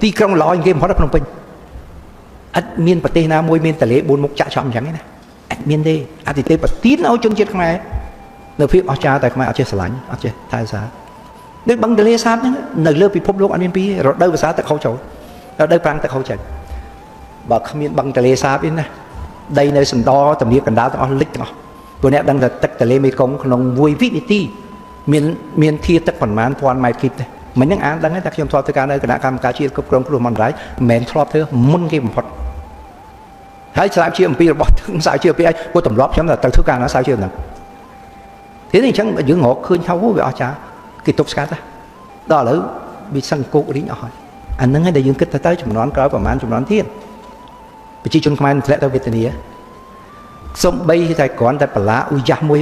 ទីក្រុងល្អជាងគេបំផុតភ្នំពេញអត់មានប្រទេសណាមួយមានទន្លេ4មុខចាក់ចំអញ្ចឹងទេណាអត់មានទេអតិទេប្រទានឲ្យជនជាតិខ្មែរនៅភាពអស្ចារ្យតែខ្មែរអត់ចេះស្រឡាញ់អត់ចេះថែរក្សាដូចបឹងទន្លេសាបហ្នឹងនៅលើពិភពលោកអត់មានពីររដូវវស្សាទឹកហូរចូលរដូវប្រាំងទឹកហូរចេញបើគ្មានបឹងទន្លេសាបទេណាដីនៅសណ្ដទំនាបកណ្ដាលទាំងអស់លិចទាំងអស់ព្រោះអ្នកដឹងថាទឹកទន្លេមេគង្គក្នុង1វិនាទីមានធាទឹកប្រមាណពាន់ម៉ែត្រគីបទេមិញហ្នឹងអានដឹងតែខ្ញុំធ្លាប់ធ្វើការនៅគណៈកម្មការជាតិគ្រប់គ្រងគ្រោះមហន្តរាយមិនមែនធ្លាប់ធ្វើមុនគេបំផុតហើយស្រាវជ្រាវអំពីរបស់ស្រាវជ្រាវពីអីពួកទម្លាប់ខ្ញុំទៅធ្វើការណាស្រាវជ្រាវហ្នឹងទេនេះអញ្ចឹងយើងរកឃើញថាវាអស្ចារ្យគេទប់ស្កាត់ដល់ឥឡូវវាសឹងគោករីងអស់ហើយអាហ្នឹងឯងដែលយើងគិតទៅចំនួនក្រោយប្រហែលចំនួនទៀតប្រជាជនខ្មែរធ្លាក់ទៅវេទនាសំបីតែគ្រាន់តែបន្លាអ៊ូយ៉ាស់មួយ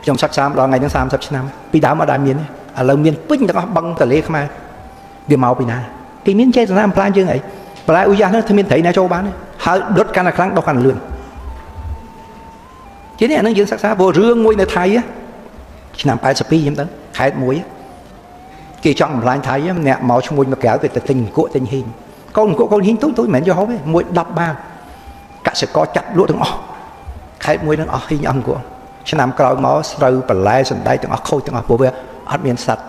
ខ្ញុំសិក្សាម្ដងថ្ងៃហ្នឹង30ឆ្នាំពីដើមអត់ដែលមានឥឡូវមានពេញទាំងអស់បឹងទន្លេខ្មែរវាមកពីណាគេមានចេតនាអំផ្លាញយើងអីបន្លាអ៊ូយ៉ាស់ហ្នឹងគ្មានត្រីណាចូលបានទេហើយដុតកាន់តែខ្លាំងដុះកាន់តែលឿនជានេះអាហ្នឹងយើងសិក្សាព្រោះរឿងមួយនៅថៃឆ្នាំ82ខ្ញុំដឹងខេត្តមួយគេចង់បំផ្លាញថៃអ្នកមកឈ្មោះមកក្រៅគេទៅទិញអង្គក់ទិញហ៊ីងកូនអង្គក់កូនហ៊ីងទូចទូចមិនមែនយកហូបទេមួយ10បាតកសិករចាប់លក់ទាំងអស់ខេត្តមួយនឹងអស់ហ៊ីងអស់អង្គក់ឆ្នាំក្រោយមកស្រូវបន្លែសណ្តែកទាំងអស់ខូចទាំងអស់ព្រោះវាអត់មានសត្វ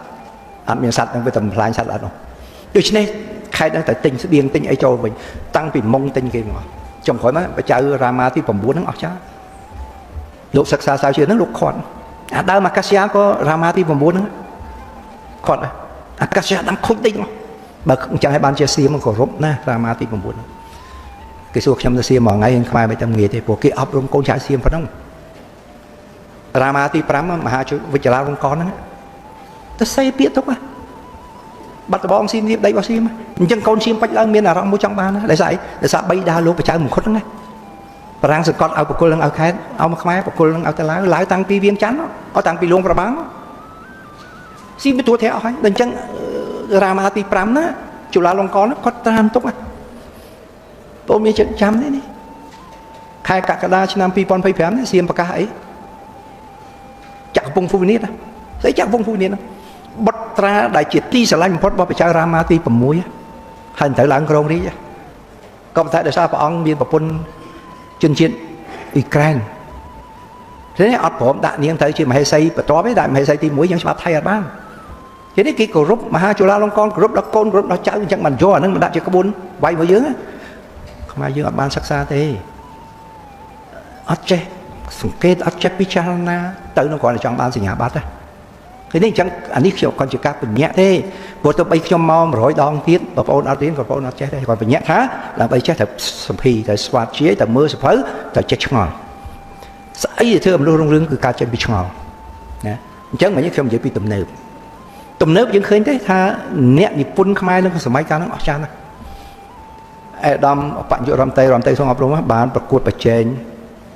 អត់មានសត្វនឹងវាតែបំផ្លាញសត្វអត់នោះដូច្នេះខេត្តហ្នឹងតែទិញស្បៀងទិញអីចូលវិញតាំងពីមុងទិញគេមកចុងក្រោយមកបច្ចៅរាមាទី9ហ្នឹងអស់ចាលោកសិក្សាស្រាវជ្រាវហ្នឹងលោកខាត់អាដើមអាកាសយាក៏រាមាទី9ហ្នឹងខាត់អាកាសយាដាំខូចតិចមកបើអញ្ចឹងឲ្យបានជាសៀមគោរពណារាមាទី9ហ្នឹងគេសួរខ្ញុំទៅសៀមមួយថ្ងៃខ្មែរមិនតែងាយទេព្រោះគេអប់រំកូនចៅសៀមប៉ុណ្ណឹងរាមាទី5មហាវិជ្ជលាលង្កនហ្នឹងទៅសេពាក្យទុកបាត់ដបងសៀមរៀបដីរបស់សៀមអញ្ចឹងកូនសៀមបាច់ឡើងមានអារម្មណ៍មួយចង់បានដោយសារអីដោយសារបីដាលោកបច្ចៅមង្គតហ្នឹងណាបារាំងសង្កត់ឲ្យបកុលនឹងឲ្យខេតឲ្យមកខ្មែរបកុលនឹងឲ្យទៅឡាវឡាវតាំងពីវៀងច័ន្ទអត់តាំងពីលួងប្របាំងស៊ីមទួធាអស់ហើយដល់អញ្ចឹងរាមាទី5ណាជូឡាលង្កនគាត់ត្រាំទុកបងមានចិត្តចាំទេនេះខែកក្កដាឆ្នាំ2025នេះសៀមប្រកាសអីចក្រពងហ្វូនីតស្អីចក្រពងហ្វូនីតបុត្រាដែលជាទីស្រឡាញ់បំផុតរបស់ព្រះចៅរាមាទី6ហើយត្រូវឡើងក្រងរាជក៏ប៉ុន្តែដោយសារព្រះអង្គមានប្រពន្ធជនជាតិអ៊ុយក្រែនទេអត់ព្រមដាក់នាងទៅជាមហេសីបន្ទាប់ទេដាក់មហេសីទី1យើងច្បាប់ថៃអត់បានជានេះគេគោរពមហាជុលាលង្កនគោរពដល់កូនគោរពដល់ចៅអញ្ចឹងបានយកអានឹងមកដាក់ជាក្បួនវាយមកយើងខ្មែរយើងអត់បានសិក្សាទេអត់ចេះសង្កេតអត់ចេះពិចារណាទៅនឹងគ្រាន់តែចង់បានសញ្ញាបត្រទេគឺនេះអញ្ចឹងអានេះខ្ញុំគាត់ជាការបញ្ញាទេព្រោះទៅបីខ្ញុំមក100ដងទៀតបងប្អូនអត់រៀនបងប្អូនអត់ចេះទេគាត់បញ្ញាថាដើម្បីចេះត្រូវសម្ភីត្រូវស្វាតជាត្រូវមើលសភៅត្រូវចេះឆ្ងល់ស្អីដែលធ្វើឲ្យមនុស្សរុងរឿងគឺការចេញពីឆ្ងល់ណាអញ្ចឹងមិញខ្ញុំនិយាយពីទំនើបទំនើបយើងឃើញទេថាអ្នកនិពន្ធខ្មែរនៅសម័យកាលហ្នឹងអស្ចារ្យណាស់អេដាមបញ្ញារដ្ឋមន្ត្រីរដ្ឋមន្ត្រីក្រសួងអប់រំបានប្រកួតប្រជែង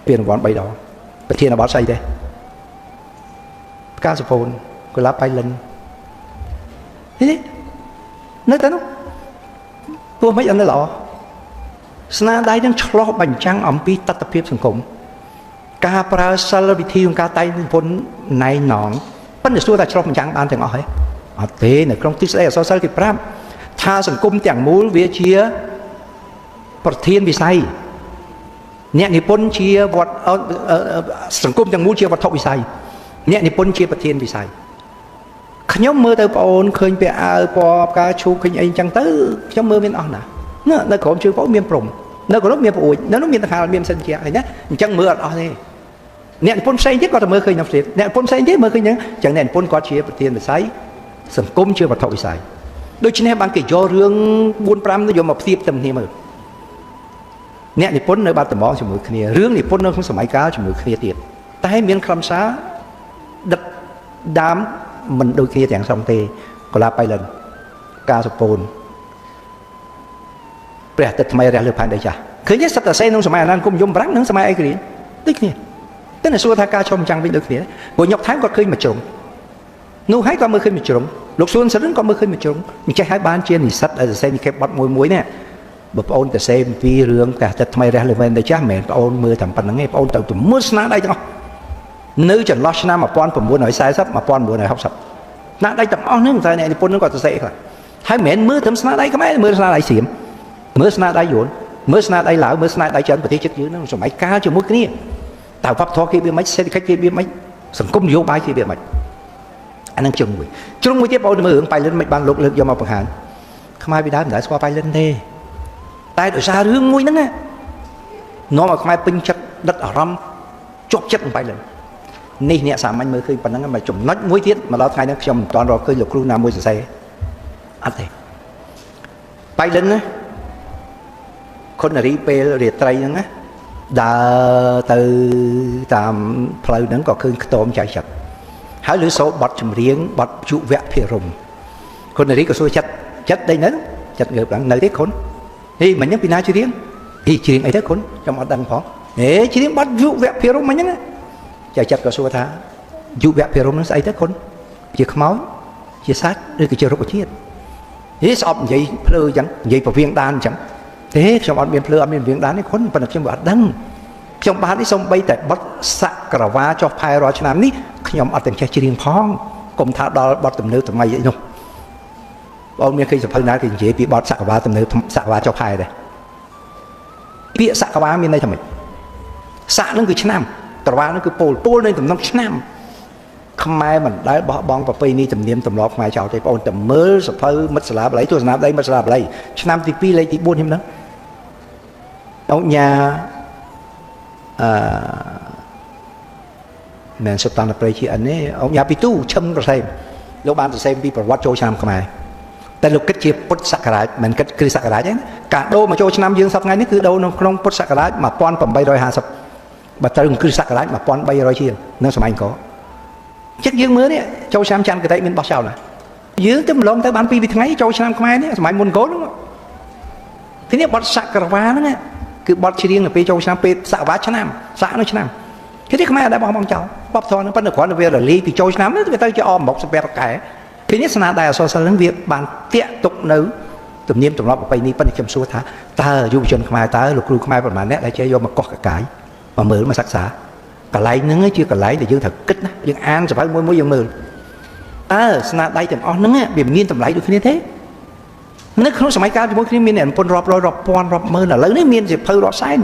ពានរង្វាន់3ដងប្រធានបទស្អីទេផ្កាសុពូនកុលាបបៃលិននេះនៅតែនោះទោះមិនអត់នៅល្អស្នាដៃនឹងឆ្លោះបញ្ចាំងអំពីតថភាពសង្គមការប្រើសិលវិធីក្នុងការតែងនិពន្ធណែនងប៉ុន្តែសួរថាឆ្លោះបញ្ចាំងបានទាំងអស់ហ៎អត់ទេនៅក្នុងទិសដីអក្សរសិល្ប៍គេប្រាប់ថាសង្គមទាំងមូលវាជាប្រធានវិស័យអ្នកនិពន្ធជាវត្តសង្គមទាំងមូលជាវត្ថុវិស័យអ្នកនិពន្ធជាប្រធានវិស័យខ្ញុំមើលទៅបងអូនឃើញពាក់អាវពណ៌ផ្កាឈូកឃើញអីចឹងទៅខ្ញុំមើលមានអស់ណានៅក្រោមជើងបងមានព្រំនៅក្រោមមានប្រួយនៅនោះមានតខាលមានសិនជាអីណាអញ្ចឹងមើលអត់អស់ទេអ្នកនិពន្ធផ្សេងទៀតគាត់ទៅមើលឃើញនៅផ្សេងអ្នកនិពន្ធផ្សេងទៀតមើលឃើញអញ្ចឹងអ្នកនិពន្ធគាត់ជាប្រធានវិស័យសង្គមជាវត្ថុវិស័យដូច្នេះបានគេយករឿង4 5នោះយកមកផ្ទៀបទៅគ្នាមើលអ្នកនិពន្ធនៅបាត់ដំបងជាមួយគ្នារឿងនិពន្ធនៅក្នុងសម័យកាលជាមួយគ្នាទៀតតែមានខ្លឹមសារដិតដើមមិនដូចគ្នាទាំងស្រុងទេកុលាបបៃលិនការសុពូនព្រះអាទិត្យថ្មីរះលើផែនដីចាស់ឃើញទេសត្វតែសេក្នុងសម័យអានគមយមប្រាំងនិងសម័យឯករាជ្យដូចគ្នាតែសួរថាការឆ្លុះបញ្ចាំងវិញដូចគ្នាព្រោះញុកថែមគាត់ឃើញមួយជ្រុងនោះហើយក៏មើលឃើញមួយជ្រុងលោកសួនសរិនក៏មើលឃើញមួយជ្រុងអញ្ចេះហើយបានជានិស្សិតដែលសរសេរនិខេបបទមួយមួយនេះបើបងអូនទៅសេអំពីរឿងព្រះអាទិត្យថ្មីរះលើផែនដីចាស់មិនមែនបងអូនមើលតែប៉ុណ្្នឹងទេបងអូនទៅទៅមើលស្នាដៃទាំងអស់នៅចន្លោះឆ្នាំ1940 1960ស្នាដៃទាំងអស់ហ្នឹងតែអ្នកនិពន្ធហ្នឹងគាត់សរសេរខ្លះហ ហើយមិនមែនមើលត្រឹមស្នាដៃខ្មែរមើលស្នាដៃសៀមមើលស្នាដៃយួនមើលស្នាដៃឡាវមើលស្នាដៃចិនប្រទេសជិតយើងហ្នឹងសម័យកាលជាមួយគ្នាតើវប្បធម៌គេវាមិនសេដ្ឋកិច្ចគេវាមិនសង្គមនយោបាយគេវាមិនអានឹងជ្រុងមួយជ្រុងមួយទៀតបងមើលរឿងប៉ៃលិនមិនបានលោកលើកយកមកបង្ហាញខ្មែរពីដើមមិនដែលស្គាល់ប៉ៃលិនទេតែដោយសាររឿងមួយហ្នឹងនាំឲ្យខ្មែរពេញចិត្តដិតអារម្មណ៍ជាប់ចិត្តនឹងប៉ៃលិននេះអ្នកសាមញ្ញមើលឃើញប៉ុណ្ណឹងមកចំណុចមួយទៀតមកដល់ថ្ងៃនេះខ្ញុំមិនទាន់រកឃើញលោកគ្រូណាមួយសរសេរអត់ទេប៉ៃលិនណាខុននារីពេលរាត្រីហ្នឹងណាដើរទៅតាមផ្លូវហ្នឹងក៏ឃើញខ្ទមចៃចិត្តហើយឮសូរបទចម្រៀងបទយុវភិរមខុននារីក៏សួរចិត្តចិត្តដេញហ្នឹងចិត្តងើបឡើងនៅទេខុនហីមិញហ្នឹងពីណាច្រៀងហីច្រៀងអីទៅខុនខ្ញុំអត់ដឹងផងហេច្រៀងបទយុវភិរមមិញហ្នឹងចៃចិត្តក៏សួរថាយុវភិរមហ្នឹងស្អីទៅខុនជាខ្មោចជាសត្វឬក៏ជារុក្ខជាតិហេស្អប់និយាយភ្លើអញ្ចឹងនិយាយពវៀងដានអញ្ចឹងទេខ្ញុំអត់មានភ្លើអត់មានវៀងដានទេខុនប៉ុន្តែខ្ញុំវាអត់ដឹងខ្ញុំបាទនេះសំបីតែបត់សក្រវ៉ាចុះផែរាល់ឆ្នាំនេះខ្ញុំអត់ទាំងចេះច្រៀងផងកុំថាដល់បត់ទំនើបថ្មីអីនោះបងមានឃើញសភៅណាគេនិយាយពីបត់សក្រវ៉ាទំនើបសក្រវ៉ាចុះផែដែរពាក្យសក្រវ៉ាមានន័យថាម៉េចស័កនឹងគឺឆ្នាំក្រវ៉ានឹងគឺពោលពោលនៃតំណងឆ្នាំខ្មែរមិនដែលបោះបង់ប្រពៃណីទំនៀមទម្លាប់ខ្មែរចោលទេបងតែមើលសភៅមិត្តសាលាបាលីទស្សនាដីមិត្តសាលាបាលីឆ្នាំទី2លេខទី4ខ្ញុំហ្នឹងអង្គញាអឺមែនសតានប្រៃជាអនទេអង្គញាពីទូឈឹមក្រសែមលោកបានសរសេរពីប្រវត្តិចូលឆ្នាំខ្មែរតែលោកគិតជាពុទ្ធសករាជមិនគិតគ្រិស្តសករាជទេការដូរមកចូលឆ្នាំយើងសប្តាហ៍ថ្ងៃនេះគឺដូរនៅក្នុងពុទ្ធសករាជ1850បើត្រូវគ្រិស្តសករាជ1300ជាងនៅសម័យអង្គរអញ្ចឹងយើងមើលនេះចូលឆ្នាំច័ន្ទគតិមានបោះចោលណាយើងទៅម្លងទៅបាន2ថ្ងៃចូលឆ្នាំខ្មែរនេះសម័យមុនអង្គរហ្នឹងទីនេះបត់សក្រវ៉ាហ្នឹងគឺបត់ច្រៀងនៅពេលចូលឆ្នាំពេលសកវ៉ាឆ្នាំសកនៅឆ្នាំគេនេះខ្មែរអត់ដែលបោះបង់ចោលបបធរហ្នឹងប៉ុន្តែគ្រាន់តែវារលាយពីចូលឆ្នាំហ្នឹងវាទៅជាអមមុខសម្រាប់កែពេលនេះស្នាដៃអសរសិល្ប៍ហ្នឹងវាបានតាក់ទុកនៅទំនៀមទម្លាប់ប្រពៃណីប៉ុន្តែខ្ញុំសួរថាតើយុវជនខ្មែរតើលោកគ្រូខ្មែរប្រហែលអ្នកដែលចេះយកមកកោះកកាយមកមើលមកសិក្សាកន្លែងហ្នឹងជាកន្លែងដែលយើងត្រូវគិតណាយើងអានសភៅមួយមួយយើងមើលតើស្នាដៃទាំងអស់ហ្នឹងវាមានតម្លៃដូចគ្នាទេនៅក្នុងសម័យកាលជាមួយគ្នាមានអ្នកនិពន្ធរាប់រយរាប់ពាន់រាប់ម៉ឺនឥឡូវនេះមានសៀវភៅរាប់សែន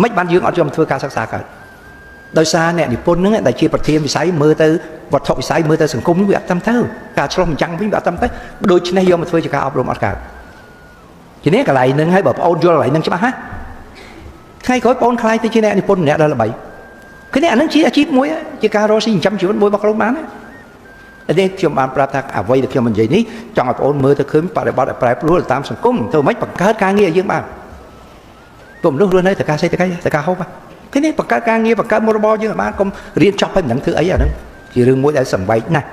មិនបានយើងអត់យកមកធ្វើការសិក្សាកើតដោយសារអ្នកនិពន្ធហ្នឹងដែលជាប្រធានវិស័យមើលទៅវត្ថុវិស័យមើលទៅសង្គមវាអត់តាមទៅការឆ្លុះបញ្ចាំងវិញវាអត់តាមទៅដូច្នេះយកមកធ្វើជាការអប់រំអត់កើតជានេះកន្លែងហ្នឹងហើយបើបងអូនយល់កន្លែងហ្នឹងច្បាស់ណាថ្ងៃក្រោយបងអូនខ្លាយទៅជាអ្នកនិពន្ធម្នាក់ដល់ល្បីគឺនេះអាហ្នឹងជាអាជីពមួយជាការរកស៊ីចិញ្ចឹមជីវិតមួយរបស់ខ្លួនបានណានេះខ្ញុំបានប្រាប់ថាអ្វីដែលខ្ញុំនិយាយនេះចង់ឲ្យបងអូនមើលទៅឃើញបរិបទឲ្យប្រែប្រួលតាមសង្គមធ្វើម៉េចបង្កើតការងារឲ្យយើងបានព្រោះមនុស្សរស់នៅតែការសេដ្ឋកិច្ចតែការហូបគឺនេះបង្កើតការងារបង្កើតមុខរបរយើងឲ្យបានកុំរៀនចប់ហើយមិនដឹងធ្វើអីអាហ្នឹងជារឿងមួយដែលសង្វេគណាស់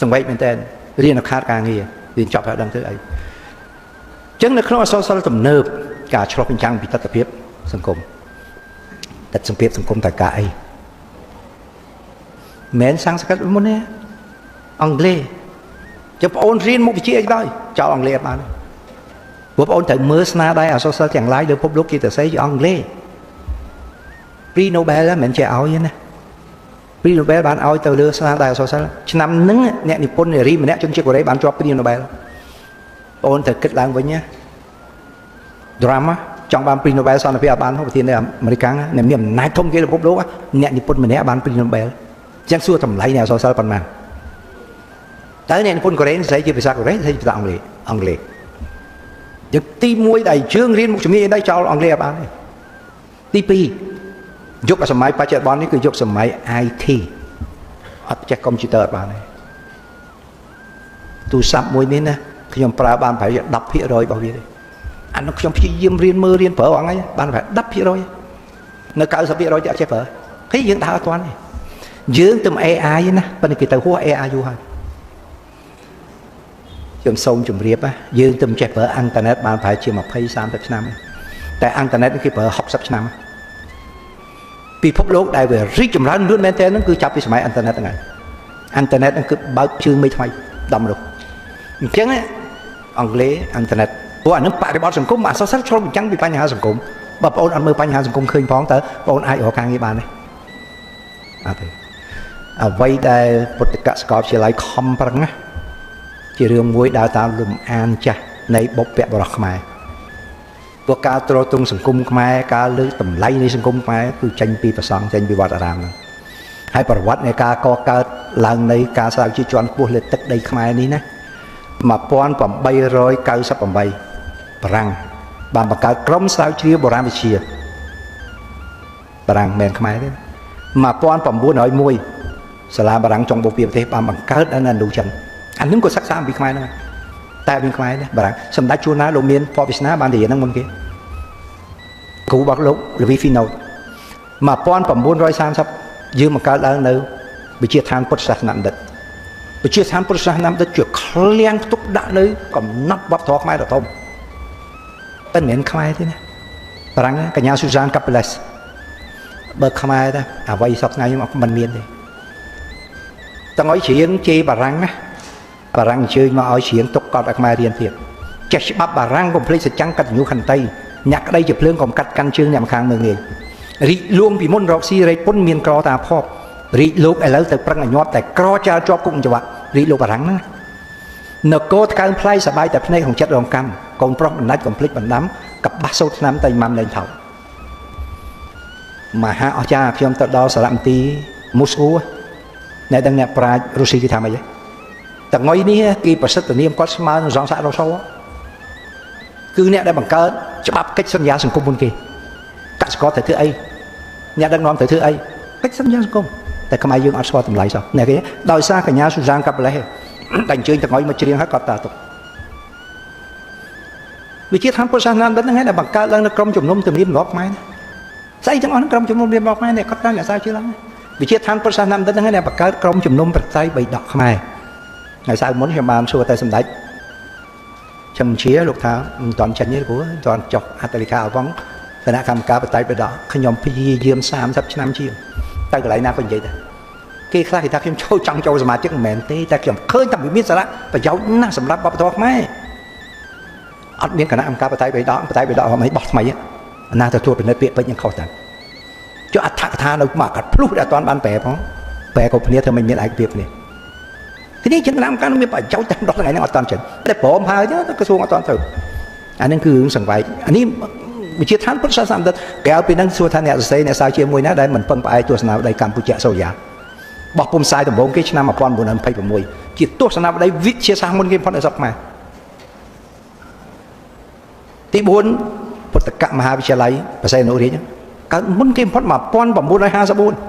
សង្វេគមែនតើរៀនឲ្យខាតការងាររៀនចប់ហើយដឹងធ្វើអីអញ្ចឹងនៅក្នុងអក្សរសិល្ប៍ទំនើបការឆ្លុះបញ្ចាំងពីទស្សនវិជ្ជាសង្គមទស្សនវិជ្ជាសង្គមតើការអីមិនសំស្ក្រឹតមុនទេអង់គ្លេសចុះបងអូនរៀនមុខវិជ្ជាអីក៏ដោយចោលអង់គ្លេសអត់បានព្រោះបងអូនត្រូវមើលស្នាដៃអក្សរសិល្ប៍ទាំងឡាយលើពិភពលោកគេទៅសេជាអង់គ្លេស Prix Nobel មិនមែនជាឲ្យទេណា Prix Nobel បានឲ្យទៅលើស្នាដៃអក្សរសិល្ប៍ឆ្នាំហ្នឹងអ្នកនិពន្ធនារីម្នាក់ជនជាតិកូរ៉េបានជាប់ Prix Nobel បងអូនត្រូវគិតឡើងវិញណា drama ចង់បាន Prix Nobel សន្តិភាពអត់បានប្រធានអាមេរិកអ្នកមានអំណាចធំគេលើពិភពលោកអ្នកនិពន្ធម្នាក់បាន Prix Nobel អញ្ចឹងសួរតម្លៃអ្នកអក្សរសិល្ប៍ប៉ុន្មានតើអ្នកនិពន្ធកូរ៉េស្រីជាភាសាកូរ៉េស្រីជាភាសាអង់គ្លេសអង់គ្លេសយើងទី1ដែលយើងរៀនមុខជំនាញអីដែរចោលអង់គ្លេសអត់បានទេទី2យុគសម័យបច្ចុប្បន្ននេះគឺយុគសម័យ IT អត់ចេះកុំព្យូទ័រអត់បានទេទូរស័ព្ទមួយនេះណាខ្ញុំប្រើបានប្រហែលជា10%របស់វាទេអានោះខ្ញុំព្យាយាមរៀនមើលរៀនប្រើអងហ្នឹងបានប្រហែល10%នៅ90%ទៀតអត់ចេះប្រើគេយើងដើរអត់ទាន់ទេយើងទៅ AI ណាប៉ុន្តែគេទៅហួស AI យូរហើយខ្ញុំសូមជម្រាបយើងទៅចេះប្រើអ៊ីនធឺណិតបានប្រហែលជា20 30ឆ្នាំតែអ៊ីនធឺណិតគេប្រើ60ឆ្នាំពិភពលោកដែលវារីកចម្រើនលឿនមែនទែនហ្នឹងគឺចាប់ពីសម័យអ៊ីនធឺណិតហ្នឹងហើយអ៊ីនធឺណិតហ្នឹងគឺបើកជើងមេថ្មីដល់មនុស្សអញ្ចឹងអង់គ្លេសអ៊ីនធឺណិតព្រោះអានឹងបរិបទសង្គមអសរសិល្ប៍ឆ្លុះបញ្ចាំងពីបញ្ហាសង្គមបើបងអូនអត់មើលបញ្ហាសង្គមឃើញផងតើបងអូនអាចរកការងារបានទេអត់ទេអ្វីដែលពុទ្ធកសាកលវិទ្យាល័យខំប្រឹងណា ជារឿងមួយដើរតាមលំអានចាស់នៃបុព្វបុរសខ្មែរព្រោះការទ្រទ្រង់សង្គមខ្មែរការលើកតម្លៃនៃសង្គមខ្មែរគឺចេញពីព្រះសង្ឃចេញពីវត្តអារាមហ្នឹងហើយប្រវត្តិនៃការកកើតឡើងនៃការស្រាវជ្រាវជាន់ខ្ពស់លើទឹកដីខ្មែរនេះណា1898បារាំងបានបង្កើតក្រុមស្រាវជ្រាវបុរាណវិទ្យាបារាំងមិនមែនខ្មែរទេ1901សាលាបារាំងចុងបូព៌ាប្រទេសបានបង្កើតនៅឥណ្ឌូចិនអានឹងក៏សិក្សាអំពីខ្មែរហ្នឹងតែមានខ្មែរទេបារាំងសម្ដេចជួនណាលោកមានភ័ព្វវាសនាបានរៀនហ្នឹងមុនគេគ្រូរបស់លោកលវីហ្វីណូត1930យើងបង្កើតឡើងនៅវិទ្យាឋានពុទ្ធសាសនបណ្ឌិតវិទ្យាឋានពុទ្ធសាសនបណ្ឌិតជាឃ្លាំងផ្ទុកដាក់នៅកំណត់វប្បធម៌ខ្មែរដ៏ធំតែមិនមែនខ្មែរទេណាបារាំងកញ្ញាស៊ូសានកាប៉ាឡេសបើខ្មែរទេអ្វីសពថ្ងៃមិនមានទេទាំងឲ្យច្រៀងជេរបារាំងណាបារាំងអញ្ជើញមកឲ្យច្រៀងទុកកត់ឲ្យខ្មែររៀនទៀតចេះច្បាប់បារាំងកុំភ្លេចសច្ចាំងកតញ្ញូខន្តីអ្នកក្តីជាភ្លើងកុំកាត់កាន់ជើងអ្នកម្ខាងមើងងាយរីកលួងពីមុនរកស៊ីរែកពុនមានក្រតាភពរីកលោកឥឡូវទៅប្រឹងឲ្យញាប់តែក្រចោលជាប់គុកចង្វាក់រីកលោកបារាំងណានគរថ្កើងផ្លៃសបាយតែភ្នែកក្នុងចិត្តរងកម្មកូនប្រុសបណ្ដាច់កុំភ្លេចបណ្ដាំកបាសសូត្រឆ្នាំតែម៉ាំលែងថោកមហាអស្ចារ្យខ្ញុំទៅដល់សារមន្ទីរមូស្គូអ្នកដឹងអ្នកប្រាជ្ញរុស្ស៊ីគេថាម៉េចទេតងុយនេះគេប្រសិទ្ធនាមគាត់ស្មើនឹងសង្សាររ៉ូសូគឺអ្នកដែលបង្កើតច្បាប់កិច្ចសន្យាសង្គមមុនគេកសិករត្រូវធ្វើអីអ្នកដឹកនាំត្រូវធ្វើអីកិច្ចសន្យាសង្គមតែខ្មែរយើងអត់ស្គាល់តម្លៃសោះអ្នកគេដោយសារកញ្ញាស៊ូសានកាប៉ាឡេសតែអញ្ជើញតងុយមកច្រៀងហើយគាត់តាទុកវិជាឋានពុទ្ធសាសនាបណ្ឌិតហ្នឹងឯងដែលបង្កើតឡើងនៅក្រុមជំនុំទំនៀមទម្លាប់ខ្មែរណាស្អីទាំងអស់ហ្នឹងក្រុមជំនុំទំនៀមទម្លាប់ខ្មែរនេះគាត់តាំងអ្នកសាជឿឡើងវិជាឋានពុទ្ធសាសនាបណ្ឌិតហ្នឹងឯងដែលបង្កើតក្រុមជំនុំប្រតិបៃដកខ្មែរថ្ងៃសៅរ៍មុនខ្ញុំបានសួរតែសម្ដេចឈឹមជាលោកថាមិនទាន់ចេញទេព្រោះមិនទាន់ចុះអត្តលិខាអវងគណៈកម្មការបតិបដកខ្ញុំព្យាយាម30ឆ្នាំជាងទៅកន្លែងណាក៏និយាយដែរគេខ្លះគេថាខ្ញុំចូលចង់ចូលសមាជិកមិនមែនទេតែខ្ញុំឃើញតែវាមានសារៈប្រយោជន៍ណាស់សម្រាប់វប្បធម៌ខ្មែរអត់មានគណៈកម្មការបតិបដកបតិបដកមិនបោះថ្មីណាទៅត្រួតពិនិត្យពាក្យពេចន៍នឹងខុសតែចុះអត្ថកថានៅមកកាត់ភ្លុះដែលអត់ទាន់បានប្រែផងប្រែក៏គ្នាធ្វើមិនមានឯកភាពគ្នាទីនេះចឹងគណៈកម្មការមានប្រយោជន៍តែដល់ថ្ងៃហ្នឹងអត់ទាន់ចឹងតែព្រមហើយទៅក្រសួងអត់ទាន់ទៅអានឹងគឺរឿងសង្វែកអានេះវិជាឋានពុទ្ធសាសនាបណ្ឌិតក្រៅពីហ្នឹងសួរថាអ្នកសរសេរអ្នកសាវជាមួយណាដែលមិនពឹងផ្អែកទស្សនាវដ្តីកម្ពុជាសូរិយាបោះពុំផ្សាយដំបូងគេឆ្នាំ1926ជាទស្សនាវដ្តីវិទ្យាសាស្ត្រមុនគេផុតនៅស្រុកខ្មែរទី4ពុទ្ធកមហាវិទ្យាល័យបរសេនុរាជកើតមុនគេផុត1954